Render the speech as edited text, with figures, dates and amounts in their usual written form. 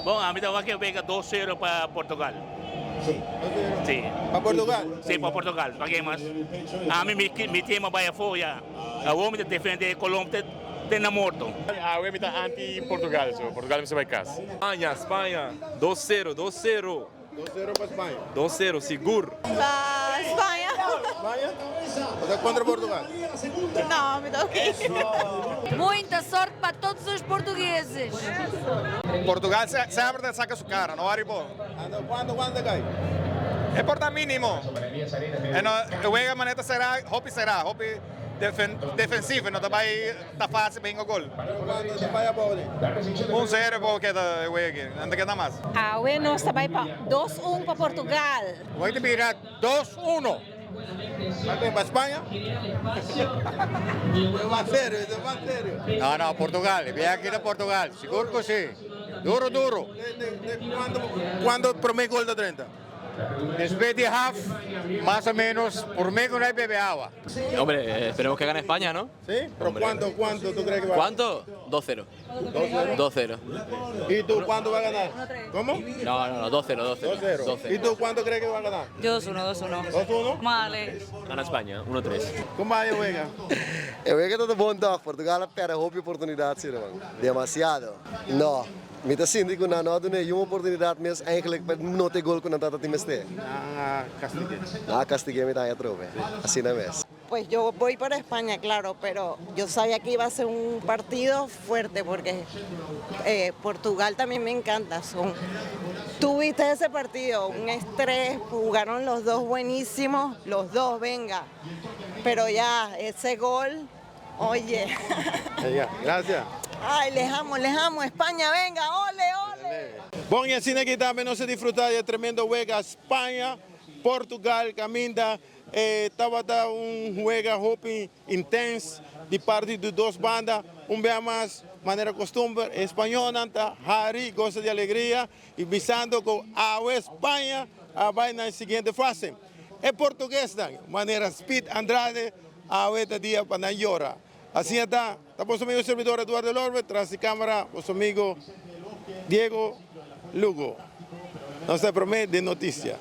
Bon, ami ta wak e wega dos sero pa Portugal. Si. Pa Portugal? Si, pa Portugal. Pa ke mas? Ami mi mi team a bai afo ya. Awor mi ta defende Colom te te na morto. Awe mi ta anti Portugal, so Portugal mester bai kas. Spaña, Spaña, dos sero, dos sero. Dos sero pa Spaña. Dos sero, sigur. Pa Spaña. Spaña? Bo ta kontra Portugal? No, mi ta ok. Muita sorte pa todos os portugueses. Portugal semper ta saca su cara, no wari bo. Ando cuanto cuanto ta cay? E por ta minimo. E no e wega manera ta sera, hopi sera, hopi defensivo, e no ta bay ta facil pa hinga gol. Pero cuanto ta bay abao den? Un sero por keda e wega aki, no ta keda mas. Awe nos ta bay pa dos un pa Portugal. Wega ta bira dos uno. Pa ken? Pa Spaña? Mas serio, esei mas serio. No, no, Portugal. E biaha aki ta Portugal. Sigur ku si. Duro, duro. Cuando, cuando prome gol ta drenta? Despues di half, mas o menos, prome ku no a bebe awa. Hombre, esperemos que gane España, no? Sí, pero cuánto, cuánto tú crees que va? ¿Cuánto? 2-0. 2-0. 2-0. ¿Y tú cuánto va a ganar? ¿Cómo? No, no, no, 2-0, 2-0. 2-0. ¿Y tú cuánto crees que va a ganar? Yo 2-1, 2-1. 2-1? Vale. Gana España, 1-3. Kon bai e wega? E wega ta ta bon tòg. Portugal a pèrdè hopi oportunidat si ruman. Demasiado. No. Mi ta sinti ku nan no a duna e un oportunidat mes eigenlijk pa nota e gol ku nan tabata tin mester. Nan a kastig'é. Nan a kastig'é mi ta haña atrobe. Asina mes. Pues yo voy para España, claro, pero yo sabía que iba a ser un partido fuerte porque Portugal también me encanta. Son, tú viste ese partido, un estrés, jugaron los dos buenísimos, los dos, venga. Pero ya, ese gol, oye. Venga, gracias. Ay, les amo, les amo. España, venga, ole, ole. Bon, y asina aki tambe nos a disfruta di e tremendo wega Spaña, Portugal, caminda E tabata un wega hopi intens di parti di dos banda. Un bia mas, manera costumber, e spañolnan ta hari, gosa di alegria y bisando cu awe Spaña a bay na e siguiente fase. E portuguesnan, manera Speed Andrade, awe ta dia pa nan yora. Asina ta, ta boso amigo y servidor Eduardo Lorbe, tras di camara boso amigo Diego Lugo. Nos ta e prome den noticia.